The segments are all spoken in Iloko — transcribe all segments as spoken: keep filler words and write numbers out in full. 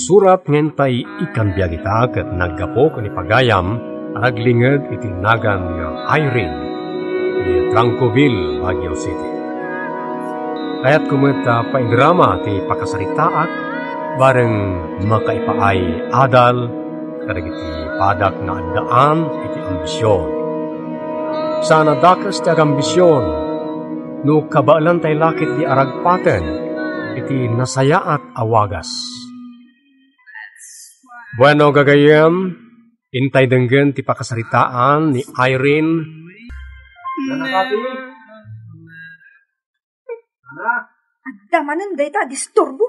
Surat nga intay ikan biag ita ket naggapu ken ni pagayam a naglinged iti nagan nga Irene, ti Francoville, Baguio City. Kayatko met a paidrama ti pakasaritaak bareng makaipaay adal kadagiti padak nga addaan iti ambision. Saan a dakes ti agambision no kabaelantay la ketdi a ragpaten iti nasayaat a wagas. Bueno, gagayyem, intay denggen ti pakasaritaan ni Irene. Adda manen dayta a disturbo.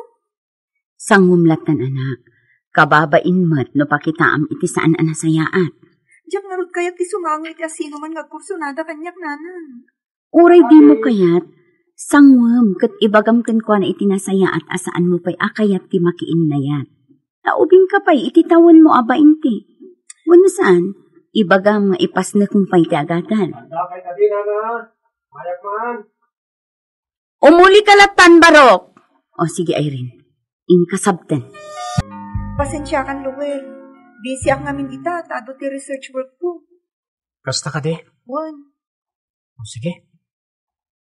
Sanguem lattan, anak. Kababain met no pakitaam iti saan a nasayaat. Diak ngarud kayat ti sumanga iti asinoman nga agkursunada kaniak, nanang. Uray dimo kayat, sanguem ket ibagam kenkuana iti nasayaat a saanmo pay a kayat ti makiinnayat. Ta ubingka pay iti tawenmo a bainte. Wenno saan, ibagam nga ipasnekmo pay ti agadal. Anda kay kadi, nana? Mayat man. Umulika lattan, Barok. O, sige, Irene. Inka sabten. Pasensiakan, Lowell. Busy ak ngamin ita, ta adu ti research work ko. Kasta kadi? Wen. O, sige.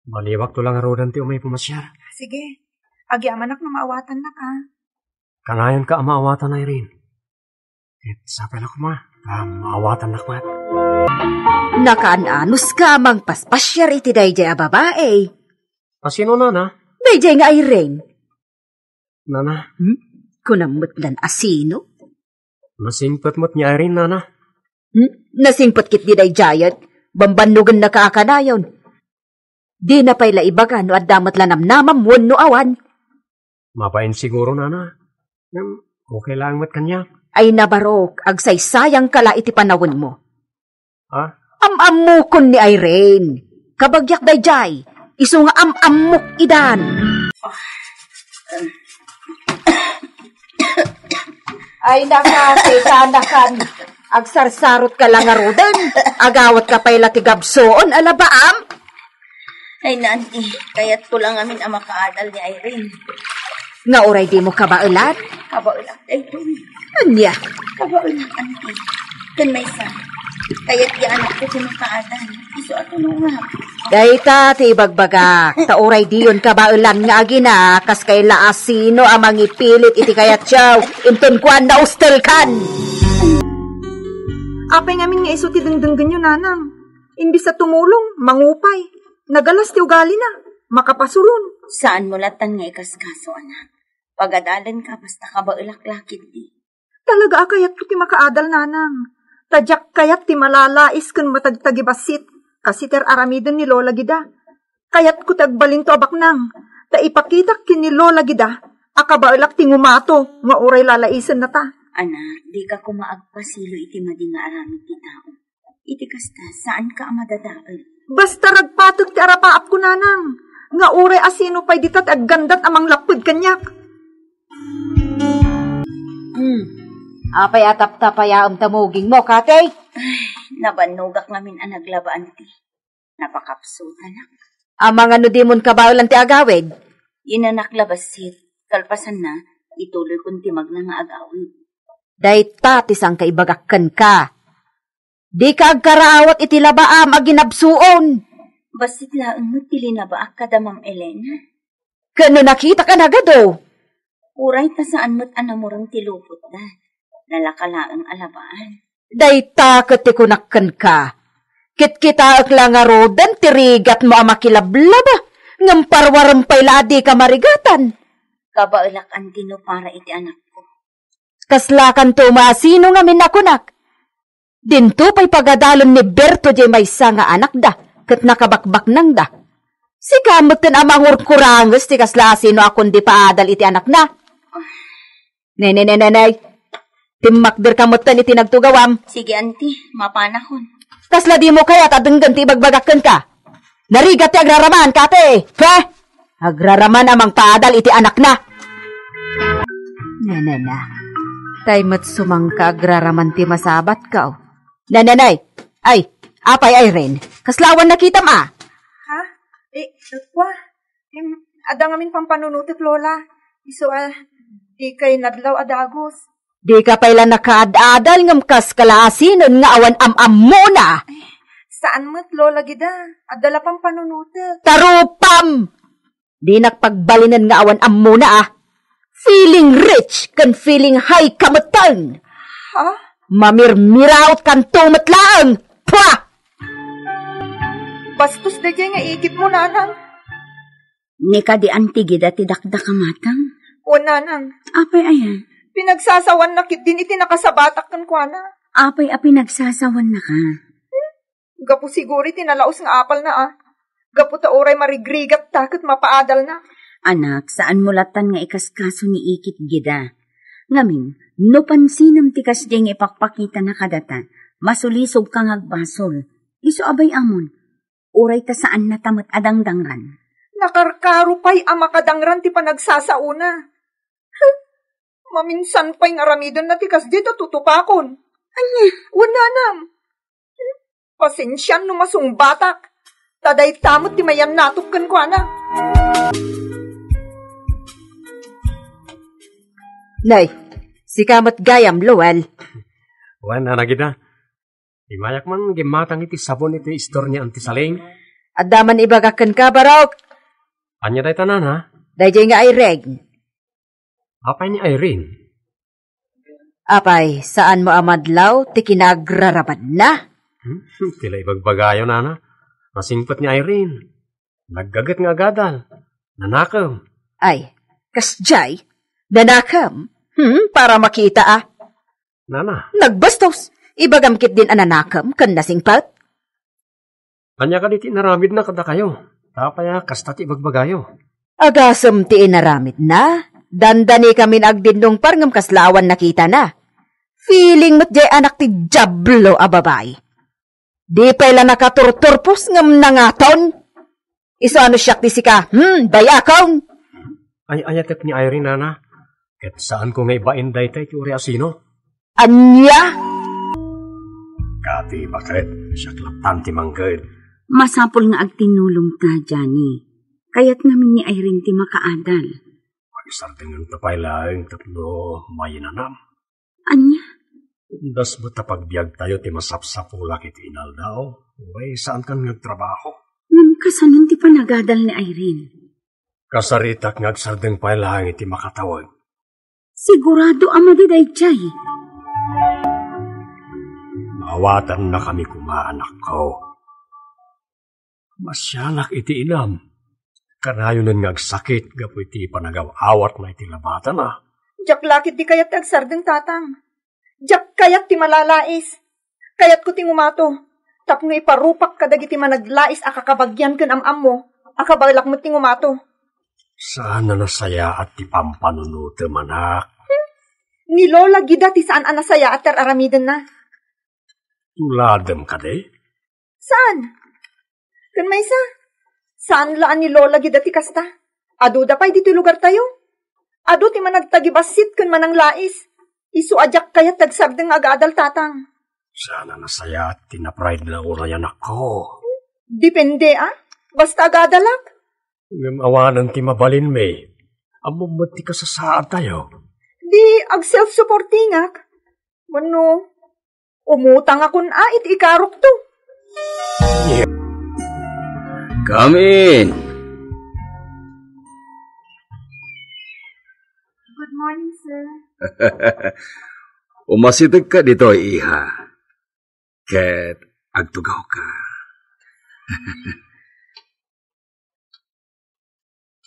Baliwakto la ngaruden ti umay pumasiar. Sige. Agyamanak no maawatannaka. Kanayonka a maawatan, Irene. Ket sapay la koma, ta maawatannak met. Nakaan-anuska a mangpaspasiar iti daydiay a babai. Asino, nana? Daydiay nga Irene. Nana? Hmm? Kunam met lan asino? Nasingpet met ni Irene, nana. Hmm? Nasingpet ketdi daydiayet. Bambannogennaka a kanayon. Dina pay la ibaga no adda met la namnamam wenno awan. Mabain siguro, nana. Ngem, okay laeng met kaniak. Ay, Barok, agsaysayangka la iti panawenmo. Ha? Am-ammokon ni Irene. Kabagiak daydiay. Isu nga am-ammok idan. Ay, naka, sesanakan. Agsarsarotka la ngaruden. Agawatka pay la ti gabsuon a labaam. Ay, Nanti, kayatko la ngamin a makaadal ni Irene. Nga uray dimo kabaelan? Kabaelak daytoy. Ania? Kabaelak, Auntie. Ken maysa, kayat ti anakko ti makaadal. Isu a tulongak. Dayta ti ibagbagak, ta uray diyon kabaelan nga agina, kas kayla asino a mangipilit iti kayatyo, inton kuan na ustelkan. Apay ngamin nga isu ti dengdenggenyo, nanang? Imbis a tumulong, mangupay. Nagalas ti ugalina. Makapasuron. Saanmo lattan nga ikaskaso, anak. Pagadalenka, basta kabaelak la ketdi. Talaga a kayatko ti makaadal, nanang. Ta diak kayat ti malalais ken matagtagibassit, kas iti ar-aramiden ni Lola Gida. Kayatko ti agbalinto a baknang, ta ipakitak ken ni Lola Gida a kabaelak ti ngumato nga uray lalaisennata. Anak, dika koma agpasilo iti madi nga aramid ti tao. Iti kasta, saanka a madadael. Basta ragpatek ti arapaapko, nanang, nga uray asino pay dita ti aggandat a manglapped kaniak. Hmm. Apay a taptapayaem ta mugingmo, Kati? Ay, nabannogak ngamin a naglaba, Auntie. Napakapsutanak. Amangan no dimon kabaelan ti agawid? Inanak la bassit, kalpasanna, ituloykon ti magna nga agawid. Dayta ti sangkaibagak kenka. Dika agkaraawat iti labaam a ginabsuon. Bassit laeng met ti linabaak kada Ma'am Elena. Ken no nakitak a nagadu? Uray ta saan met a namureng ti lupotda. Nalaka laeng a labaan. Dayta ket ti kunak kenka. Kitkitaek la ngaruden ti rigatmo a makilablaba, ngem parwarem pay la a dika marigatan. Kabaelak, Auntie, no para iti anakko. Kaslakanto maasino ngamin a kunak. Dinto pay pagadalen ni Berto diay maysa nga anakda ket nakabakbaknangda. Sika metten a mangurkuranges ti kasla asino a kundi paadal iti anakna. Nay, nay, nay, nay, nay. Timmakderka metten iti nagtugawam. Sige, Auntie, mapanakon. Kasla dimo kayat a denggen ti ibagbagak kenka? Narigat ti agraraman, Kati! Ha? Agraraman a mangpaadal iti anakna. Nanana, tay met sumangka agraraman ti masabatka, o. Nananay, ay, apay, Irene, kasla awan nakitam a? Ha? Eh, kwa, em, adda ngamin pampanunotek, Lola. Isu a, Dikay nadlaw a dagus. Dika pay la nakaad-adal ngem kas kalaasinen nga awan am-ammona. Saan met, Lola Gida. Adda la pampanunotek. Tarupam! Dinak pagbalinen nga awan ammona, a. Feeling rich ken feeling high ka metten. Ha? Mamirmiraot kanto met laeng. Pua! Bastos daydiay nga ikitmo, Nanang. Ni kadi Anti Gida ti dakdakamatang? O, Nanang. Apay aya? Pinagsasawanna ketdin iti nakasabatak kenkuana. Apay a pinagsasawannaka? Gapu siguro iti nalaus nga apalna, a. Gapu ta uray marigrigatta ket mapaadalna. Anak, saanmo lattan nga ikaskaso ni Ikit Gida. Ngamin, no pansinem ti kasdiay nga ipakpakitana kadata, masulisogka nga agbasol. Isu a bay-amon, uray ta saannata met a dangdangran. Nakarkaro pay a makadangran ti panagsasaona. Maminsan pay nga aramidenna ti kasdiay ta tutupakon. Ania? Wen, Nanang. Pasensian no masungbatak. Ta dayta met ti mayannatok kenkuana. Nay, sika met gayam, Lowell. Wen, Nana Gida. Imayak man gimmatang iti sabon iti istor ni Anti Saling. Adda man ibagak kenka, Barok. Ania dayta, Nana? Daydiay nga Irene. Apay ni Irene? Apay, saanmo a madlaw ti kinagrarabadna? Hmm? Ti la ibagbagayo, Nana. Nasingpet ni Irene. Naggaget nga agadal. Nanakem. Ay, kasdiay? Nanakem? Hmm, para makita, a. Nana. Nagbastos. Ibagam ketdin a nanakem ken nasingpet. Ania kadi ti inaramidna kadakayo? Apay a kasta ti ibagbagayo? Agasem ti inaramidna. Dandanikami nga agdinnungpar ngem kasla awan nakitana. Feeling met diay anak ti Diablo a babai. Di pay la nakaturturpos ngem nangaton. Isu a no siak ti sika, hmm, bay-akon. Ay-ayatek ni Irene, Nana. Ket saanko nga ibain dayta iti uray a sino. Ania? Kadi, baket, siak lattan ti mangked. Masapul nga agtinulongta, Johnny. Kayat ngamin ni Irene ti makaadal. Pagisardengenta pay laeng tapno mayannanam. Ania? Undas met a pagbiagtayo ti masapsapulak iti inaldaw. Uray, saankan nga agtrabaho. Ngem kasanon ti panagadal ni Irene? Kasaritak nga agsardeng pay laeng iti makatawen. Sigurado a madi daydiay. Maawatannakami koma, anakko. Masianak iti inam. Kanayonen nga agsakit gapu iti panagaw-awatna iti labatana. Diak la ketdi kayat ti agsardeng, Tatang. Diak kayat ti malalais. Kayatko ti ngumato. Tapno iparupak kadagiti managlais a kakabagian ken am-ammo a kabaelak met ti ngumato. Saan a nasayaat ti pampanunotem, anak. Hmm? Ni Lola Gida ti saan a nasayaat ti ar-aramidenna. Tuladem kadi? Saan? Ken maysa, saan la a ni Lola Gida ti kasta. Aduda pay ditoy lugartayo. Adu ti managtagibassit ken mananglais. Isu a diak kayat ti agsardeng nga agadal, Tatang. Saan a nasayaat ti na-pride na uray, anakko. Depende, a. Basta agadalak. Ngem awanen ti mabalinmi. Ammom met ti kasasaadtayo. Di ag-self-supportingak. Wenno, umutangakon a iti ikarokto. Come in. Good morning, sir. Umasidegka ditoy, iha. Ket agtugawka.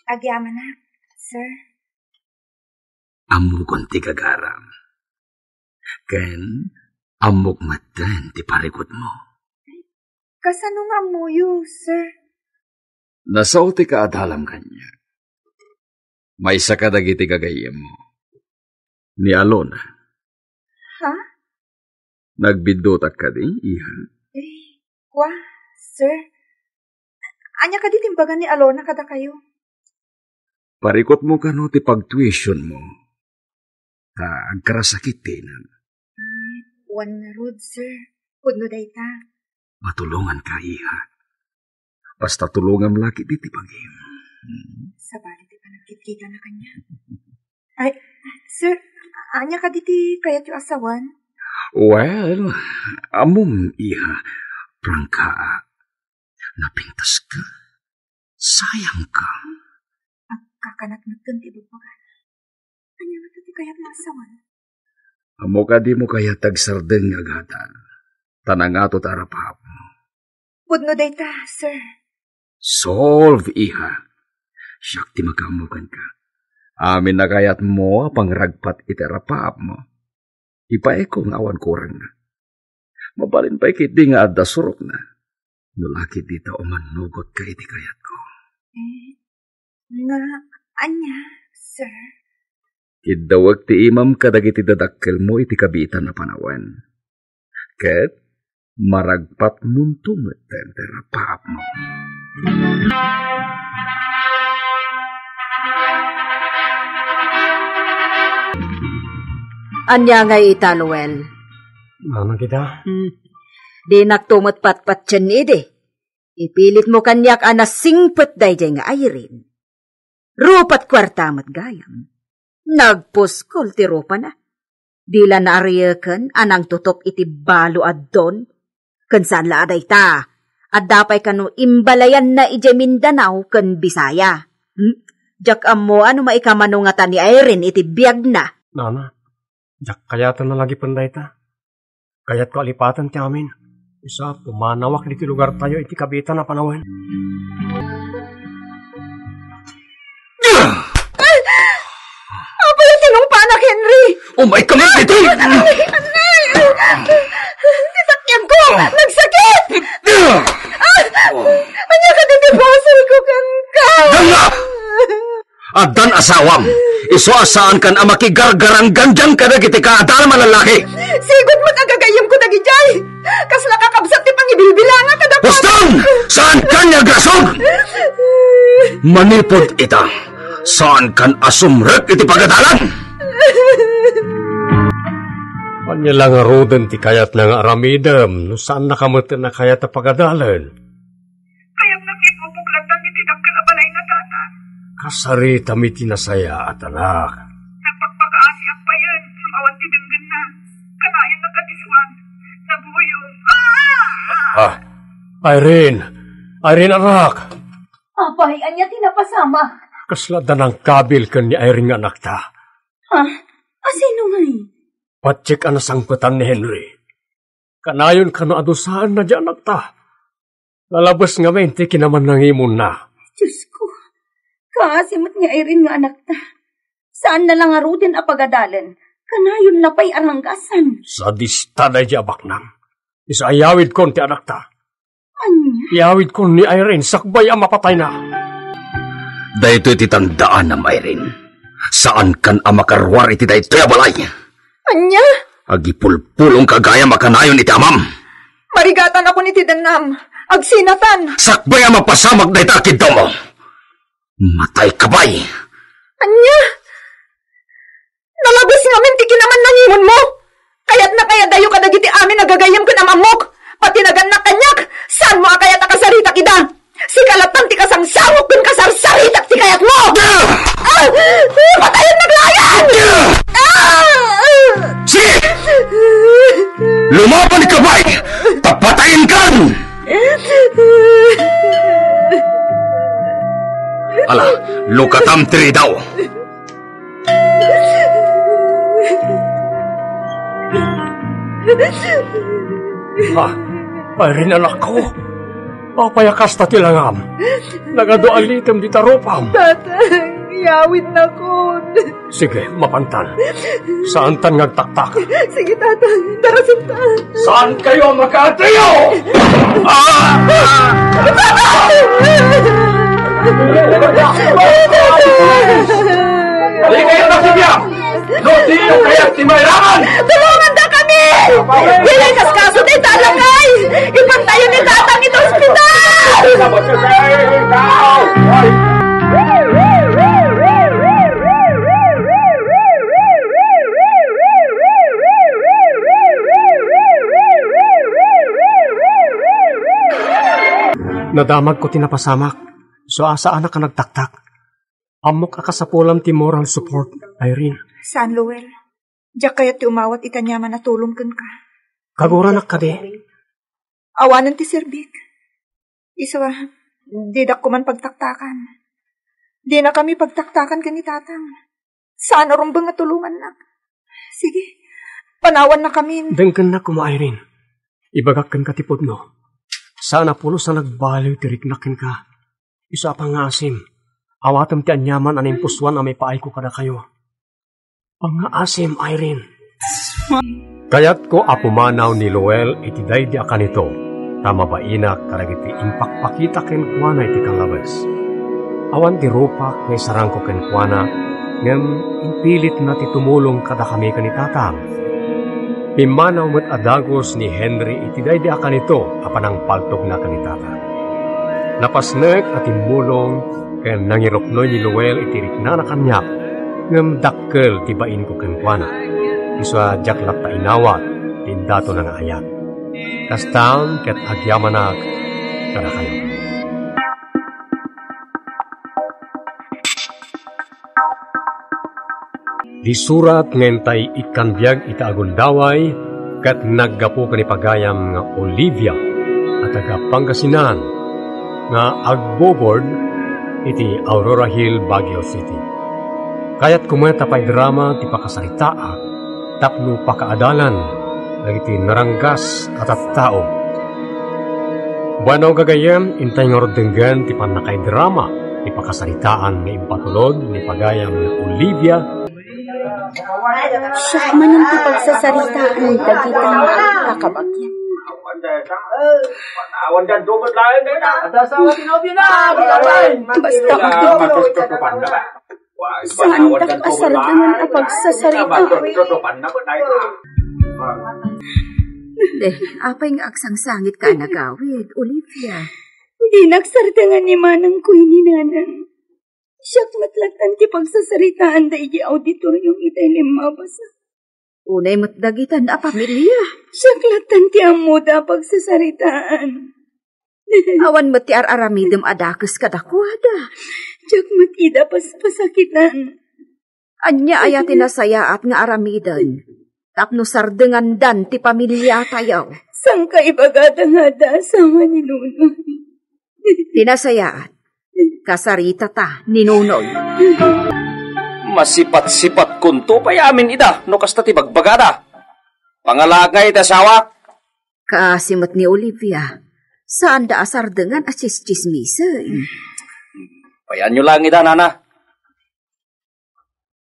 Agyamanak, sir. Ammokon ti gagaram. Ken ammok metten ti parikutmo. Kasano nga ammoyo, sir? Nasao ti kaadalam kaniak. Maysa kadagiti gagayyemmo. Ni Alona. Ha? Nagbiddutak kadi, iha? Eh, kwa, sir. Ania kadi ti imbaga ni Alona kadakayo? Parikutmo kano ti pagtuitionmo. Ta agkarasakit ti inam. Wen ngarud, sir. Pudno dayta. Matulonganka, iha. Basta tulongam la ket iti bagim. Hmm. Sabali ti panagkitkitana kaniak. Ay, sir, ania kadi ti kayatyo a sawen? Well, ammom, iha, prangka, napintaska. Sayangka. Agkakanat metten ti ibagbaga. Ania ngata ti kayatmo a sawen? Ammo kadi mo kayat agsardeng nga agadal? Ta nangato ti arapaapmo. Pudno dayta, sir. Solve, iha. Siak ti makaammo kenka. Amin a kayatmo a pangragpat iti arapaapmo. Ipaayko nga awan kurangna. Mabalin pay ketdi nga adda surotna. No la ketdi ta umannugotka iti kayatko. Eh, nga ania, sir? Kiddawek ti imam kadagiti dadakkelmo iti kabiitan a panawen. Ket maragpatmonto met ti arapaapmo. Ania ngay ita, Noel? Nana, kita? Hmm. Dinakto met patpatien idi. Ipilitmo kaniak a nasingpet daydiay nga Irene. Rupat kuarta met gayam. Nagpuskol ti rupana. Di la naariyeken a nangtutop iti balo a don. Ken saan la a dayta, adda pay kano imbalayanna idiay Mindanao ken Bisaya. Hmm? Diak ammo a no maikamano ngata ni Irene iti biagna. Nana, diak kayaten a lagipen dayta. Kayatko a lipaten ti amin. Isu a pumanawak ditoy lugartayo iti kabiitan a panawen. Apay a tinungpanak, Henry? Umaykami ditoy! Anay! Ti sakianko! Nagsakit! Ah! Ania kadi ti basolko kenka? Danga! Addan asawam, isu a saankan a makigargaranggandian kadagiti kaadalam a lallaki. Sigud met a gagayyemko dagidiay. Kasla kakabsat ti pangibilbilanga kadakuada. Huston! Saankan nga agrasog! Manipud ita, saankan a sumrek iti pagadalan. Ania la ngaruden ti kayatna nga aramidem no saannaka met a kayat a pagadalen? Kayatna nga ipupuklattan iti dakkel a balay nga tatang. Kasaritam iti nasayaat, anak. Nagpakpakaasiak payen no awan ti denggenna. Kanayon nakadisuan. Nabuyo. Ah! Ah, Irene! Irene, anak! Apay, ania ti napasamak? Kasla adda nangkabil ken ni Irene nga anakta. Ha? A sino ngay? Patiek a nasangpetan ni Henry. Kanayon kano a dusaenna diay anakta. Nalabes ngamin ti kinamannangimonna. Diosko, kaasi met ni Irene nga anakta. Saanna la ngaruden a pagadalen. Kanayonna pay a ranggasan. Sadista daydiay a baknang. Isu a iyawidkon ti anakta. Ania? Iyawidkon ni Irene sakbay a mapatayna. Daytoy ti tandaanam, Irene. Saankan a makaruar iti daytoy a balay. Ania? Agipulpulongka gayam a kanayon iti amam. Marigatanakon iti dennam. Agsinatan. Sakbay a mapasamak dayta a kiddawmo. Matayka pay. Ania? Nalabes ngamin ti kinamannangimonmo. Kayatnak nga iyadayyo kadagiti amin a gagayyem ken am-ammok. Pati nagannak kaniak, saanmo a kayat a kasaritak ida. Sika latta ti kasangsangok ken kasarsaritak ti kayatmo. Ah! Ah! Patayennak laeng! Ah! Sige! Lumabanka pay! Papatayenkan! Ala, lukatam ti ridaw. Ha? Irene, anakko? Apay a kasta ti langam? Nagadu a litem dita rupam. Tatang, iyawidnakon. Sige, mapantan. Saantan nga agtaktak. Sige, Tatang. Darasentan. Saankayo a makaatreyo? Ah! Tatang! Tatang! Di kayo nasibyang! No, diyo kayat ti mairaman! Tulongandakami! Ditoy kaskaso ti talangay! Ipantayo ni Tatang iti ospital! Nadamagko ti napasamak. Isu a saanak a nagtaktak. Ammok a kasapulam ti moral support, Irene. Saan, Lowell. Diak kayat ti umawat iti aniaman a tulong kenka. Kaguranak kadi? Awanen ti serbik. Isu a, didak koman pagtaktakan. Dinakami pagtaktakan ken ni Tatang. Saan a rumbeng a tulongannak. Sige, panawannakamin. Denggennak koma, Irene. Ibagak kenka ti pudno. Saan a pulos a nagbaliw ti riknak kenka. Isu a pangngaasim, awatem ti aniaman a naimpusoan a maipaayko kadakayo. Pangngaasim, Irene. Kayatko a pumanaw ni Lowell iti daydi a kanito, ta mabainak kadagiti impakpakita kenkuana iti kallabes. Awan ti rupak nga isarangko kenkuana, ngem impilitna ti tumulong kadakami ken ni Tatang. Pimmanaw met a dagus ni Henry iti daydi a kanito a panangpaltogna ken ni Tatang. Napasnek a timmulong ken nangiruknoy ni Lowell iti riknana kaniak, ngem dakkel ti bainko kenkuana. Isu a diak latta inawat ti indatonna nga ayat. Kastan ket agyamanak kadakayo. Di surat nga intay ikkan biag iti agundaway ket naggapu ken ni pagayam nga Olivia a taga Pangasinan nga agbo-board iti Aurora Hill, Baguio City. Kayatko met a paidrama ti pakasaritaak tapno pakaadalan dagiti naranggas a tattao. Bueno, gagayyem, intay ngarud denggen ti pannakaidrama ti pakasaritaan nga impatulod ni pagayam nga Olivia. Siak manen ti pagsasaritaan dagita nga agkakabagian. Basta, saandak a sardengan a pagsasarita. Deh, apay nga agsangsangitka a nagawid, Olivia? Dinak sardengan ni Manang Queenie, Nanang. Siak met lattan ti pagsasaritaan daydi auditorium itay limmabasa. Unay met dagitan a pamilia. Siak lattan ti ammoda a pagsasaritaan. Awan met ti ar-aramidem a dakes kadakuada. Diak met ida paspasakitan. Ania aya ti nasayaat nga aramiden tapno sardengandan ti pamiliatayo? Sangka ibagada nga adda asawa ni Nonoy. Ti nasayaat, kasaritata ni Nonoy. Masipat-sipatkonto pay amin ida no kasta ti bagbagada. Pangalaak ngay iti asawak. Kaasi met ni Olivia, saanda a sardengan a tsistsismisen. Payanyo lang ida, Nana.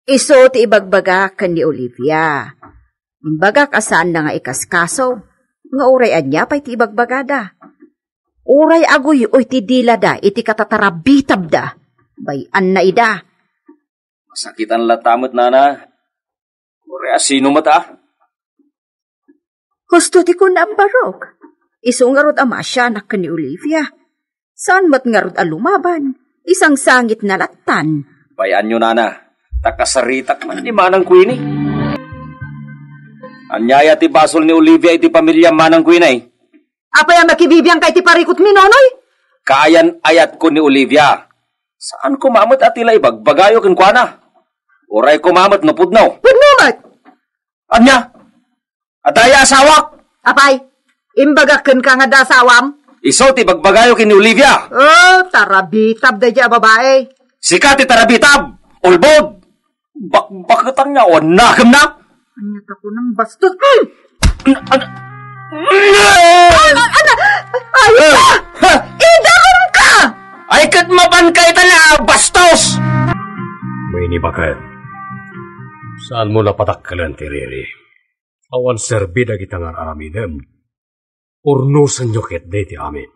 Isu ti ibagbagak ken ni Olivia. Imbagak a saanna nga ikaskaso, nga uray ania pay ti ibagbagada. Uray aguy-oy ti dilada iti katatarabitabda, bay-anna ida. Masakitan latta met, Nana. Uray a sino met, a? Husto ti kunam, Barok. Isu ngarud a maasianak ken ni Olivia. Saan met ngarud a lumaban. Isangsangitna lattan. Bay-anyo, Nana. Ta kasaritak man ni Manang Queenie. Ania aya ti basol ni Olivia iti pamiliam, Manang Queenie? Apay a makibibiangka iti parikut ni Nonoy? Kaayan-ayatko ni Olivia. Saan koma met a ti la ibagbagayo kenkuana. Uray koma met no pudno. Pudno met! Ania? Adda aya asawak? Apay, imbagak kenka nga adda asawam? Isu ti ibagbagayo ken ni Olivia. Oh, tarabitab daydiay a babai. Sika ti tarabitab, ulbod. Bakbaketan nga awan nagemna. Ania ta kunang bastos? Mm! An-, an-, Ano, ano? Ay, ah! Ha! Idakon ka! Ay, ket mapan ka ita nga bastos! Mayni baket, saanmo napadakkelen ti riri? Awan serbi dagita nga ar-aramidem. Urnosenyo ketdi ti amin.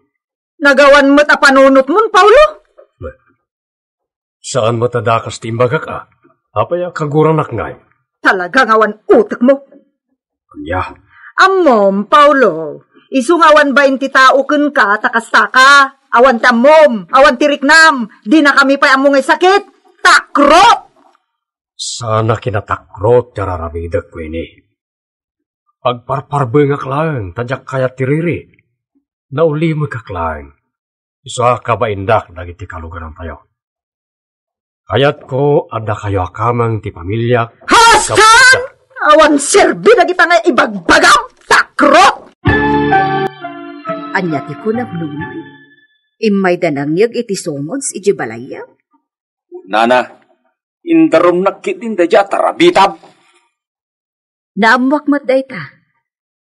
Nagawan met a panunotmon, Paulo? Saan met a dakas ti imbagak, a? Apay a kaguranak ngay? Talaga nga awan utekmo. Ania? Ammom, Paulo, isu nga awan bain ti tao kenka, ta kastaka. Awan ti ammom, awan ti riknam, dinakami pay ammo nga sakit. Takrot! Saan a kinatakrot ti ar-aramidek, Queenie. Agparparbengak laeng ta diak kayat ti riri. Naulimekak laeng. Isu a kabaindak dagiti kalugarantayo. Kayatko a dakayo a kameng ti pamiliak. Hassan! Awan serbi dagita nga ibagbagam, takrot! Ania ti kunam, Nonoy? Immayda nangngeg iti sumons iti balayyo? Nana, indarumnak ketdin daydiay a tarabitab. Naammoak met dayta.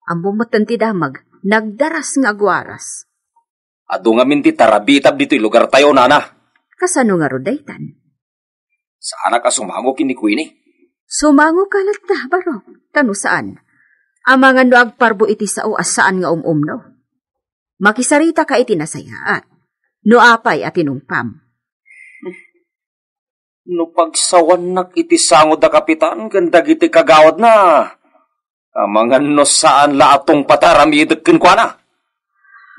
Ammom met ti damag, nagdaras nga agwaras. Adu ngamin ti tarabitab ditoy lugartayo, nana. Kasano ngarud daytan? Saanak a sumango ken ni Queenie. Sumango ka latta, Barok. Ta no saan, amangan no agparbo iti sao a saan nga um-umno. Makisarita ka iti nasayaat. No apay a tinungpam? No pagsawannak iti sango da Kapitan ken dagiti kagawidna, amangan no saan la a tungpata aramidek kenkuana.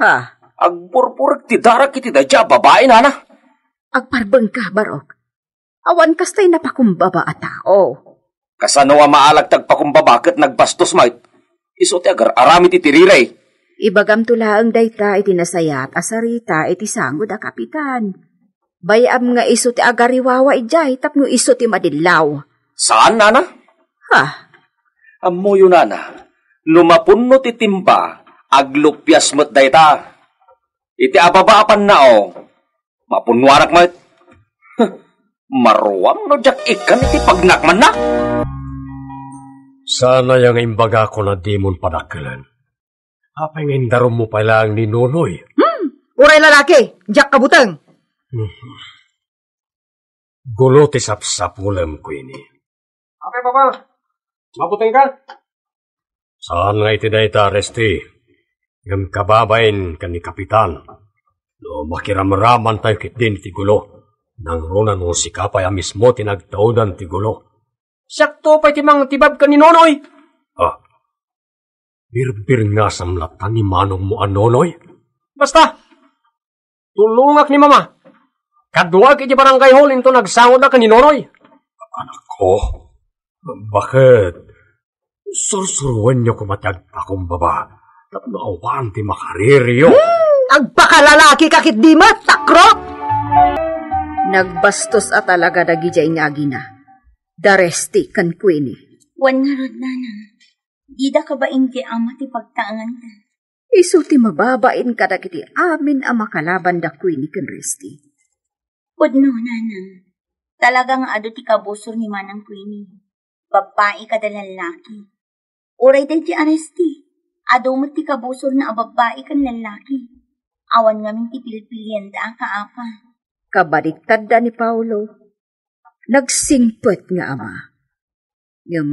Ha? Agburburek ti darak iti daydiay a babai, nana. Agparbengka, Barok. Awan kastay napakumbaba a tao. Kasano a maalag ti agpakumbaba ket nagbastos met? Isu ti agar-aramid iti riray. Ibagamto laeng dayta iti nasayaat a sarita iti sango da Kapitan. Bay-am nga isu ti agariwawa idiay tapno isu ti madillaw. Saan, nana? Ha? Ammoyo, nana, no mapunno ti timba, aglupias met dayta. Iti ababa a pannao, mapunnoanak met. Maruam no diak ikkan iti pagnakmanna. Saan aya nga imbagakon a dimon padakkelen? Apay nga indarummo pay laeng ni Nonoy? Hmm, uray lalaki, diak kabuteng. Mhm. Gulo ti sapsapulem, Queenie. Apay, Papa? Mabuteng ka? Saan nga iti dayta, Resty. Ngem kababain ken ni Kapitan. No makiramramantayo ketdin iti gulo, nangruna no sika pay a mismo ti nagtaudan ti gulo. Siakto pay ti mangtibabken ni Nonoy. Ah, birbirngasam latta ni manongmo a Nonoy? Basta, tulongak ni Mama. Kaduak iti barangay hall inton nagsangoda ken ni Nonoy. Anakko, baket, sursuruenyo koma ti agpakumbaba tapno awan ti makaririyo. Hmm, agpakalalaki ka ketdi met, takrot! Nagbastos a talaga dagidiay nga agina, da Resty ken Queenie. Wen ngarud, Nana, dida kabain ti ama ti pagtaenganda. Isu ti mababain kadagiti amin a makalabanda Queenie ken Resty. Pudno, Nana. Talaga nga adu ti kabusor ni Manang Queenie. Babbai kada lallaki. Uray daydi a Resty, adu met ti kabusorna a babbai ken lallaki. Awan ngamin ti pilpilianda a kaapa. Kabaliktadda ni Paolo. Nagsingpet nga ama. Ngem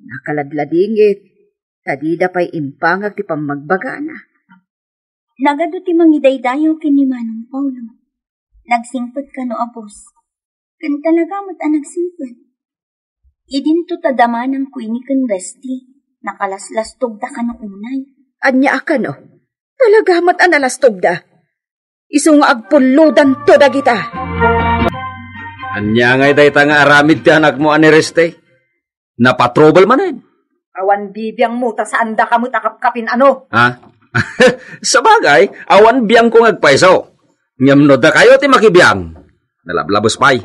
nakaladladingit, ta dida pay impangag ti pammagbagana. Nagadu ti mangidaydayaw ken ni Manong Paolo. Nagsingpet kano a bus? Ken talaga met a nagsingpet. Idinto ta da Manang Queenie ken Resty, nakalaslastogda kano unay. Ania a kano? Talaga met a nalastogda. Isu nga agpullodanto dagita. Ania ngay dayta nga aramid ti anakmo a ni Resty? Napatrouble manen? Awan bibiangmo ta saandaka met a kapkapin, ano? Ha? Sabagay, awan biangko nga agpayso. Ngem no dakayo ti makibiang, nalablabes pay.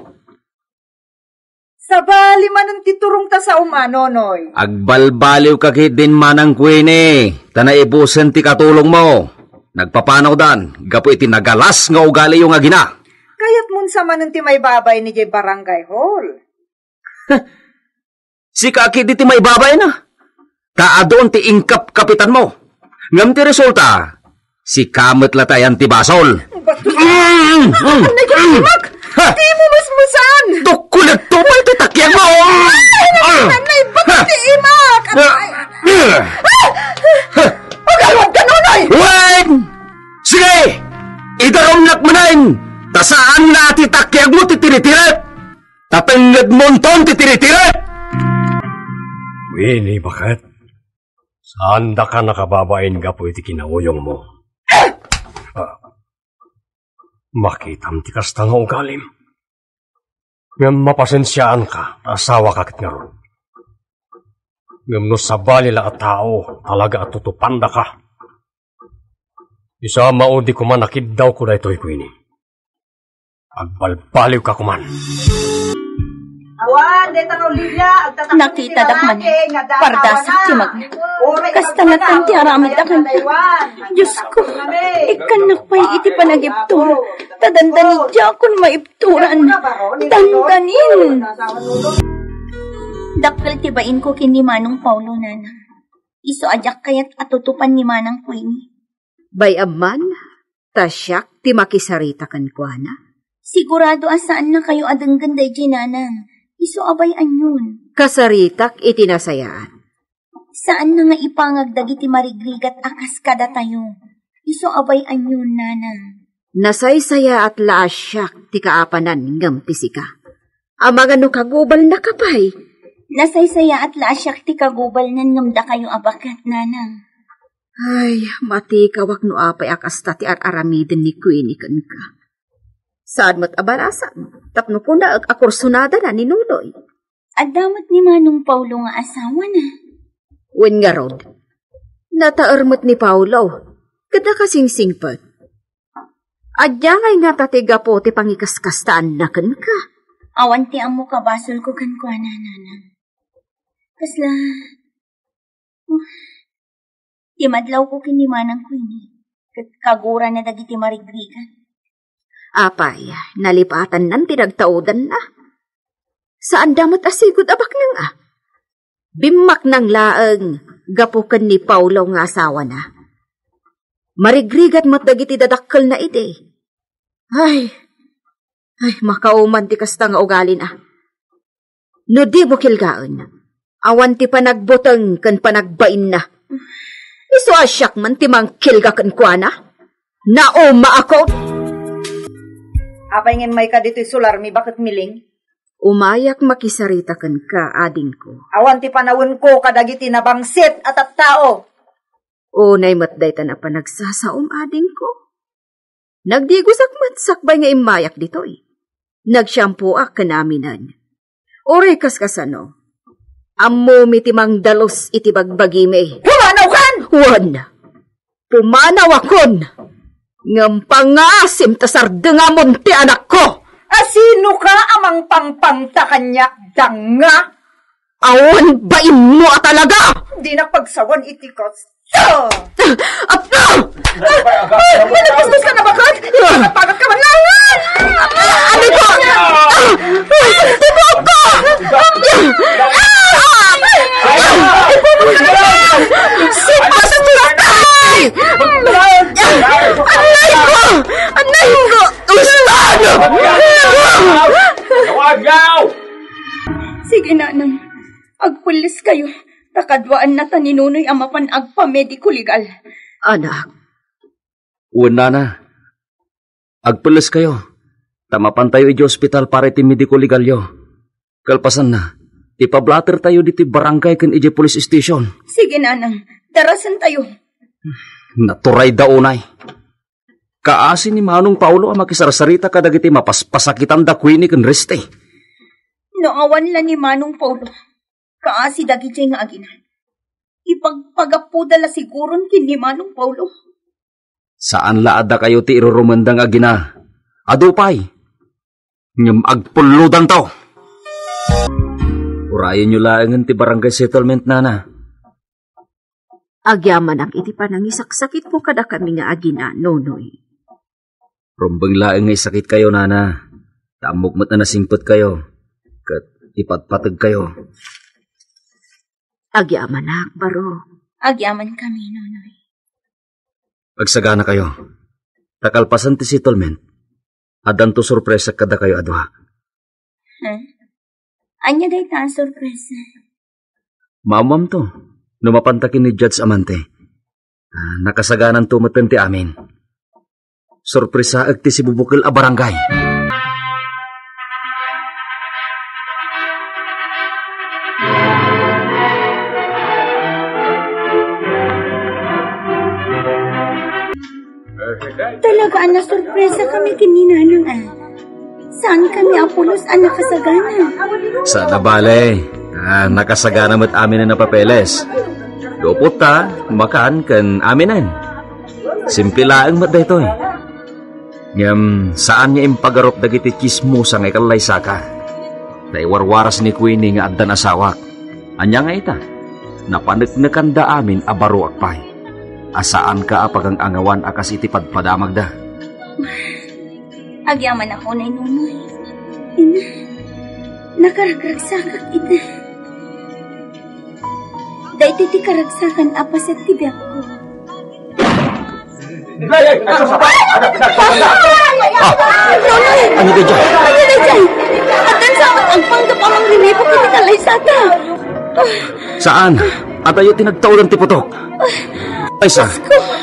Sabali manen ti turongta saom a, Nonoy. Agbalbaliwka ketdin Manang Queenie, ta naibusen ti katulongmo. Nagpapanawdan gapu iti nagalas nga ugaliyo nga agina. Kayatmon sa manen ti maibabain idiay barangay hall. Sika ketdi ti maibabainna. Ta adun ti inkapkapitanmo. Ngem ti resulta, sika met latta ti basol. Bato. Mm, mm, Anay ko, mm. Imak! Ha? Di mo musmusan! Tukkulag to ba iti takyag mo? Ay, anay, bato ti imak! Ha? Ay, ay. Ha? Agalwad ka, Nonoy! Wen! Sige! Idarumnak manen! Ta saan nga ti takyag mo ti tiritirek! Ta tengnged monton ti tiritirek! Wen, baket? Saandaka nakababain gapu iti kinauyongmo. Ah, makitam ti kasta nga ugalim. Ngem mapasensiaanka, ta asawaka ket ngarud. Ngem no sabali la a tao, talaga a tutupandaka. Isu a maudi koma nakiddawko daytoy, Queenie. Agbalbaliwka koman. Awan, deta no Lilia, agtatakot Nakita dak man, pardasak ti magna. Kasta latta ti aramid a kanya. Diyos ko, ikkannak pay iti panagibtur. Ta dandani diakon maibturan. Dandanin. Dakkel ti bainko ken ni Manong Paulo, Nana. Isu a diak kayat a tutupan ni Manang Queenie. Bay-am man, ta siak ti makisarita kenkuana. Sigurado a saannakayo a denggen daydiay, Nanang. Isu a bay-anyon. Kasaritak iti nasayaat. Saanna nga ipangag dagiti marigrigat a kas kadatayo. Isu a bay-anyon, Nanang. Nasaysayaat la a siak ti kaapanan ngem ti sika. Amangan no kagubalnaka pay. Nasaysayaat la a siak ti kagubalnan ngem dakayo a baket, Nanang. Ay, matikawak no apay a kasta ti ar-aramiden ni Queenie kenka. Saan met a balasak, tapno kunaek a kursunadana ni Nonoy. Adda met ni Manong Paulo nga asawana. Wen ngarud, nataer met ni Paulo, ket nakasingsingpet. Ania ngay ngata ti gapu ti pangikaskastaanna kenka? Awan ti ammo kabasolko kenkuana, Nanang. Kasla, ti madlawko ken ni Manang Queenie, ket kagurana dagiti marigrigat. Apay, nalipatannan ti nagtaudanna? Saanda met a sigud a baknang a. Bimmaknang laeng gapu ken ni Paulo nga asawana. Marigrigat met dagiti dadakkelna idi. Ay, ay, makauman ti kasta nga ugalina. No dimo kilgaen, awan ti panagbuteng ken panagbainna. Isu a siak man ti mangkilga kenkuana. Nauma ako. Apay ngem mayka ditoy solarmi, baket Miling? Umayak makisarita kenka, adingko. Awan ti panawenko kadagiti nabangsit a tattao. Unay met dayta a panagsasaom, adingko. Nagdigosak met sakbay nga immayak ditoy. Nagsiampoak ken aminen. Uray kaskasano, ammomi ti mangdalus iti bagbagimi. Pumanawkan! Wen, pumanawakon, ngem pangasim ta sardengamon ti anakko. A sinoka a mangpangpangta kaniak, danga? Awan bainmo a talaga! Dinak pagsawan iti kas- Ah! Apa! Ah! Managpaspas ka na baket? Ipagpagat ka man lang! Ano ko? Ah! Tibuok ko! Ah! Tibuok ko! Sipas ko na tayo! Anay ko! Anay ko! Ustan! Sige, Nanang. Agpelles kayo, ta kaduaanna ta ni Nonoy a mapan agpamediko legal. Anak. Wen, nana, agpelles kayo, ta mapantayo idiay ospital para iti mediko legalyo. Kalpasanna, ipablatertayo ditoy barangay ken idiay police station. Sige, nanang, darasentayo. Naturay da unay. Kaasi ni Manong Paulo a makisarsarita kadagiti mapaspasakitan da Queenie ken Reste. No awan la ni Manong Paulo, kaasi dagidiay nga agina, ipagpagapuda la siguron ken ni Manong Paulo. Saan la a dakayo ti irurumenda nga agina. Adu pay. Ngem agpullodanto. Urayenyo laengen ti barangay settlement, nana. Agyamanak iti panangisaksakitmo kadakami nga agina, Nonoy. Rumbeng laeng nga isakitkayo, nana. Ta ammok met a nasingpetkayo, ket ipatpategkayo. Agyamanak, baro. Agyamankami, Nonoy. Agsaganakayo. Ta kalpasan ti settlement, addanto sorpresa kadakayo a dua. Huh? Ania dayta a sorpresa? Maammoamto no mapanta ken ni Judge Amante. Ah, nakasagananto metten ti amin. Sorpresaek ti sibubukel a barangay. Talaga a nasurpresa kami ken ni Nanang, ah. Saan kami a pulos a nakasagana? Saan a bale. Ah, nakasagana met amin a napapeles. Dupot ta, makan ken aminen. Simple laeng met daytoy. Ngem saan nga impagarup dagiti tsismosa nga ikallaysaka. Ta iwarwaras ni Queenie nga addan asawak. Ania nga ita? Napaneknekanda amin a baruak pay. A saanka a pagang-angawan a kas iti padpadamagda. Agyamanak unay, Nonoy. Ina, nakaragragsakak ita. Daytoy ti karagsakan a paset ti biagko. Ah, ano daydiay? Ano daydiay? Addan sa amin agpanggap a mangriribuk iti kalaysata. Saan? Adayo ti nagtaudan ti putok. Ay, sa,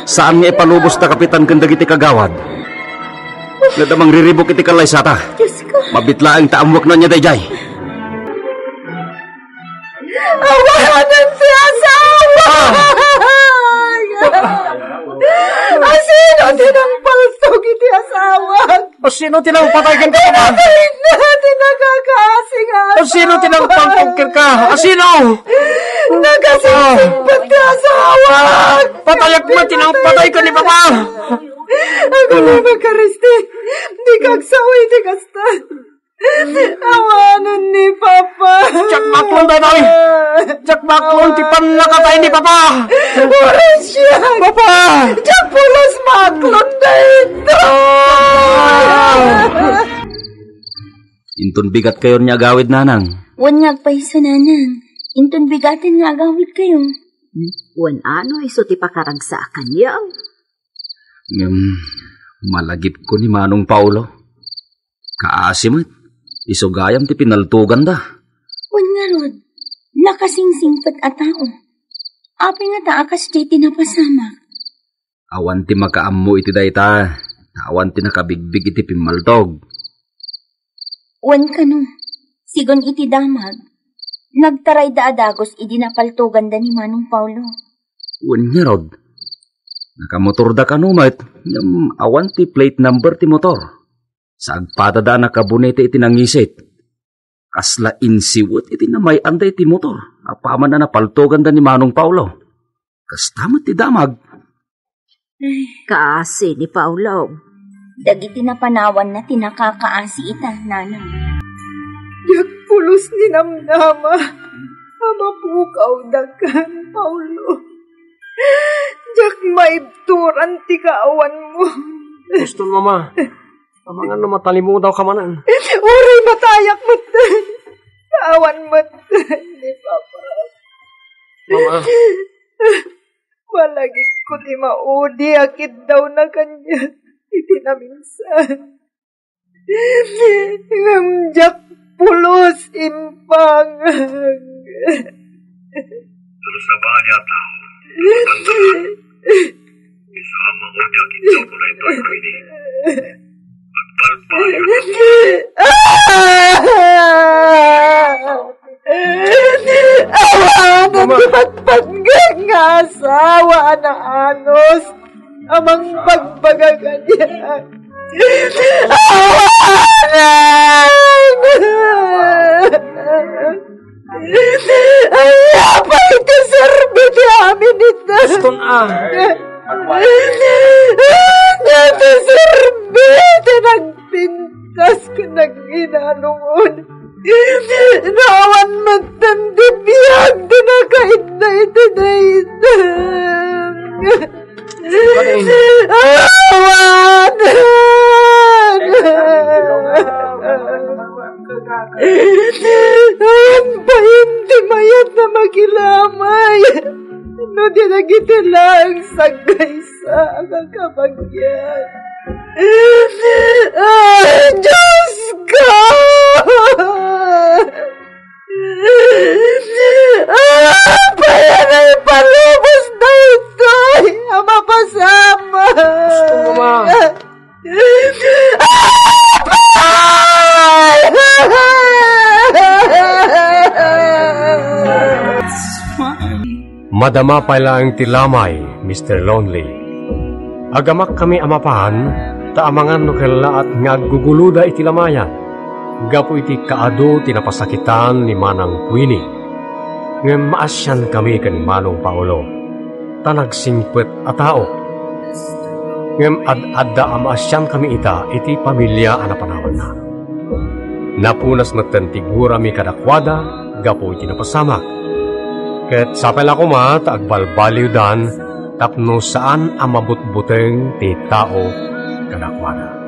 saan nga ipalubos ta kapitan ken dagiti kagawad? Ngem mangriribuk iti kalaysata. Diyos ko. Mabit laeng ta ammoak no ania daydiay. Awanen ti asawa! Ah! Asino ti nangpaltog iti asawak? Asino ti nangpatay ken Papa? Tinatay na ti nakakaasi nga asawa. Asino ti nangpaltog kenka? Asino? Nakasingsingpet ti asawak! Patayak met ti nangpatay ken ni Papa! Agalem a Kristi, dika agsao iti kasta. Awanen ni Papa. Diak maklon daytoy. Diak maklon ti pannakatay ni Papa. Uray siak. Papa! Diak pulos maklon daytoy. Ah! Inton bigatkayon nga agawid, nanang. Wen nga agpayso, nanang. Inton bigaten nga agawidkayo. Wen ano isu ti pakaragsakanyo? Ngem, malagipko ni Manong Paolo. Kaasi met, isu gayam ti pinaltoganda. Wen ngarud, nakasingsingpet a tao. Apay ngata a kasdiay ti napasamak? Awan ti makaammo iti dayta, ta awan ti nakabigbig iti pimmaltog. Wen kano, sigun iti damag, nagtarayda a dagus idi napaltoganda ni Manong Paolo. Wen ngarud, nakamotorda kano met, ngem awan ti plate number ti motor. Sa agpatada a nakabunete iti nangisit. Kasla insiwet iti namay-anda iti motor, apaman a napaltoganda ni Manong Paolo. Kasta met ti damag. Kaasi ni Paolo. Dagiti napanawanna ti nakakaasi ita, nanang. Diak pulos ni namnama a mapukawda ken Paolo. Diak maibturan ti kaawanmo. Boston, Mama. Amangan no matalimudaw ka manen. Uray matayak met. Kaawan met ni Papa. Mama. Malagipko ti maudi a kiddawna kaniak iti naminsan. Ngem diak pulos impangag. Pero sabali a tao, matanda. Isu a maudi a kiddawko daytoy, Queenie. Agpalpayo. Ah! Awanen ti patpatgek nga asawa a naanus a mangbagbaga kaniak. Awanen! Ania pay ti serbi ti amin ita? Boston, ah. Ania ti serbi ti nagpintas ken naghinalungon? No awan metten ti biag ti nakaidda iti dayta. Awanen! Awan pay ti mayat a makilamay no di dagiti laeng sagkaysa a kakabagian. Ay, Diyos ko! Apay a naipalubos daytoy a mapasamak? Gusto mo, Ma? Apay! Madama pay laeng ti lamay, Mister Lonely. Agamakkami a mapan, ta amangan no kellaat nga agguguloda iti lamayan, gapu iti kaadu ti napasakitan ni Manang Queenie. Ngem maasiankami ken Manong Paolo, ta nagsingpet a tao. Ngem ad-adda a maasiankami ita iti pamilia a napanawanna. Napunas metten ti gurami kadakuada gapu iti napasamak. Ket sapay la koma ta agbalbaliwdan tapno saan a mabutbuteng ti tao kadakuada.